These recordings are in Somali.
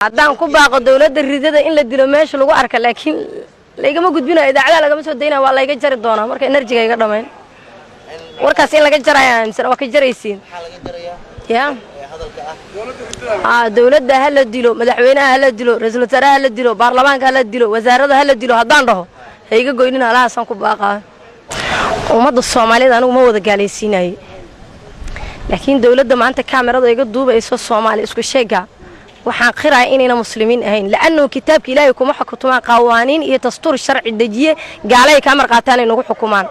Haddaan ku baaqo dowladda ridada in la dilo meesha lagu arka, laakiin laygama gudbinayo, idaacadaha lagama soo daynaya, waa layga jari doonaa. Marka enerjiga iga dhamayn warkaas in laga jaraya aaminsan, waa ka jaraysiin ya. Dowladda ha la dilo, madaxweynaha ha la dilo, ra-iisul wasaaraha ha la dilo, baarlamaanka ha la dilo, wasaarada ha la dilo. Haddaan dhaho ha iga goynin, halahaasaan ku baaqaa. Ummadda Soomaaliyed anigu ma wada gaalaysiinaye, laakiin dowladda maanta kaamirada iga duubayso, Soomaali isku sheega, waxaan qiraya inayna muslimiin ahayn, la'annahu kitaabka Ilaahay kuma xukumaan, qawaaniin iyo dastuur sharci dejiye gaalay kaa marqaataan ay nagu xukumaan.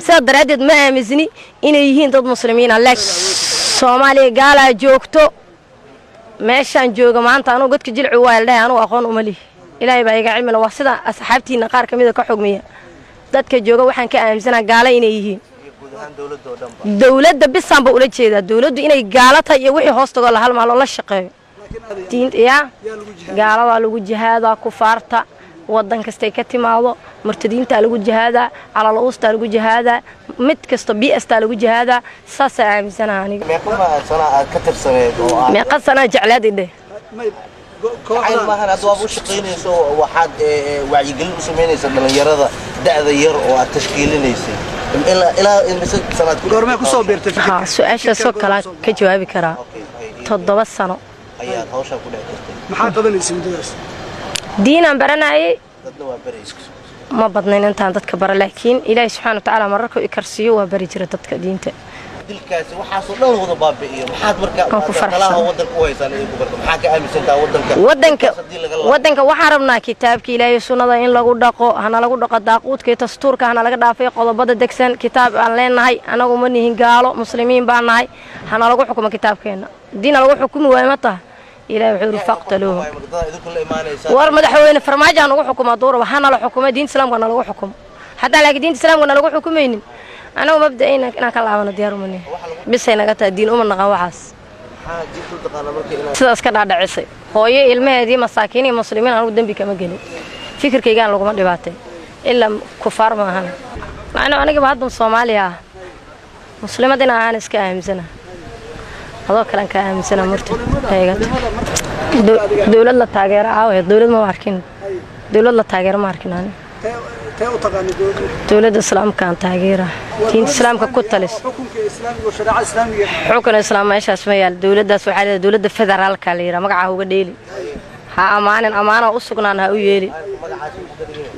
Sidaa daraaddeed ma aaminsni inay yihiin dad muslimiina. Soomaaliya gaalaa joogto. Meeshaan jooga maanta anugu godka Jilci waa la dhahay, anugu aqoon uma lihi, Ilaahay baa iga cilmila. Waa sida asxaabtiina qaar ka mida ka xogmiya dadka jooga, waxaan ka aaminsanaa gaala inay yihiin. Dowladda bisaanba ula jeedaa, dowladdu inay gaalo tahay iyo wixii hoos tagoo la halmaalo la shaqeeyo ya. Gaaladaa lagu jihaadaa, kufaarta wadan kastay ka timaado, murtadiintaa lagu jihaadaa, calala-uustaa lagu jihaadaa, mid kasta b staa lagu jihaadaa. Saasaa aaminsanaha aniga. Meeqa sanaa jeclaad idheh? Maahan, hadda waaba u shaqaynayso, waxaad wacyigelin u samaynaysa dhalinyarada da'da yar oo aad tashkiilinaysay ilaa imise sanaad? Goormee kusoo biirtay? Ha, su-aashaasoo kalaa ka jawaabi karaa. 7 sano. Ayaad hawshaa ku dhex jirtay? Maxaa qabanaysay muddadaas? Diinaan baranayay. Dadna waa baraysa? Ma badnayn intaan dadka bara, laakiin Ilaahi subxana watacaala mararka i karsiiyo waa bari jira dadka diinta. Dilkaasi waxaasoo dhan wada baabi'iyo, maxaad marka Waan ku faraxsan. Talaha wadanka u haysaan idinku marka maxaa ka aaminsantaa wadanka? Wadanka Dilkaas haddii laga laabo? Wadanka waxaan rabnaa kitaabka Ilaahay, sunnada in lagu dhaqo, hana lagu dhaqo daaquudka iyo dastuurka, hana laga dhaafay qodobada degsan. Kitaab aan leenahay, anagu ma nihin gaalo, muslimiin baan nahay. Hana lagu xukumo kitaabkeena. Diina lagu xukumi waayo ma taha? Ilahay wuxuu yidhi faqtaluuhu. Dad idinku la imaanaysaa. War madaxweyne Farmaajo aan ugu xukumaa duuraba, hana la xukumo, diinta Islaamka na lagu xukumo. Haddaan laakiin diinta Islaamka na lagu xukumaynin, anagu mabda'ayna inaan ka laabano diyaar uma nihin. Bisay naga tahay, diin uma naqan waxaas. Maxaa diinta u taqaana marka inaad Sidaas ka dhaadhacisay hooyo ilmaheedii masaakiin iyo muslimiin, anigu dembi kama gelin, fikirkaygaan laguma dhibaatay, ilaa kufaar maahan. Macnuu anigaba hadda Soomaaliya ah, muslimad in ahaan iska aaminsana, adoo kalean ka aaminsana murta. Dowlad la taageero caawa, dowlad ma arkin, dowlad la taageero ma arkin ani. Tee u taqaana dowladda? Dowladda Islaamkaan taageera, diinta Islaamka ku talis. Xukunka Islaamiga oo shareecada Islaamiga. Xukun Islaam meeshaas ma yaal. Dowladdaas waxaa leedahay dowladda federaalka la yidhaha, magaca uga dheeli, ha amaanin, amaana u sugnaan ha u yeeli.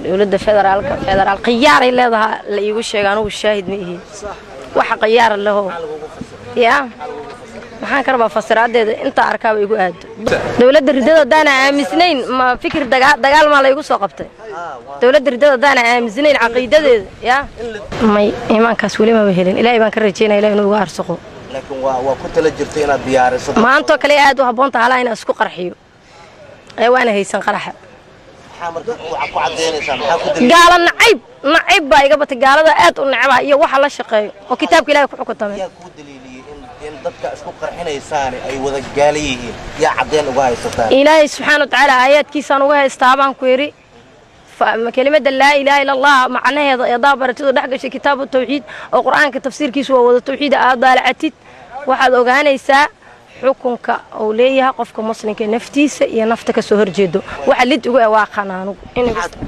Dowladda federaalka, federaal khiyaaray leedaha la iigu sheega, anugu shaahid ma ihi. Waxa khiyaar leho yaa maxaan ka rabaa fasiraadeeda? Intaa arkaaba igu aado. Dowladda ridada haddaana aaminsanayn, ma fikir dagaal maa la igu soo qabtay? Dowladda ridada haddaana aaminsanayn caqiidadeeda yaa may, iimaankaas weli maba helin. Ilaahay baan ka rajeynaya, Ilahay inuu igu arsuqo. Laakiin waa ku tala jirtay inaad diyaariso. Maantoo kale aad u habboonta halaa inaan isku qarxiyo ee waana haysan qaraxa. Maxaa marka waxaa ku cadaynaysaa, maxaa ku daliil? Gaalo nacayb, nacayb baa iga batay. Gaalada aad u necbaa iyo waxa la shaqeeyo oo kitaabka Ilahay ku xukuntamay. Yaa kuu daliiliyey in dadka isku qarxinaysaani ay wada gaala yihiin? Yaa caddeyn uga haysataan? Ilaahay subxaana watacaala aayaadkiisaan uga haystaa baan ku yidhi. Kelimada laa ilaaha ila Allah macnaheeda eedaa baratid oo dhex gashay kitaabu tawxiid, oo Qur-aanka tafsiirkiisu waa wada tawxiid, aad daalacatid, waxaad ogaanaysaa xukunka uu leeyahay qofka muslimka naftiisa iyo nafta ka soo horjeedo. Waxa lid ugu waaqan anugu.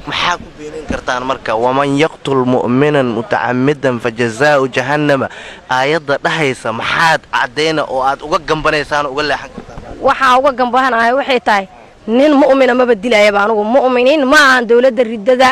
Maxaa ku beenin kartaan marka waman yaqtul mu'minan mutacamidan fajazaa'u jahannama aayadda dhahaysa? Maxaad caddayna oo aad uga gambanaysaan oo uga leexan kartaan? Waxaa uga gambahanahay waxay tahay nin mu'mina maba dilayaba. Anugu mu'miniin ma ahan dowladda riddada.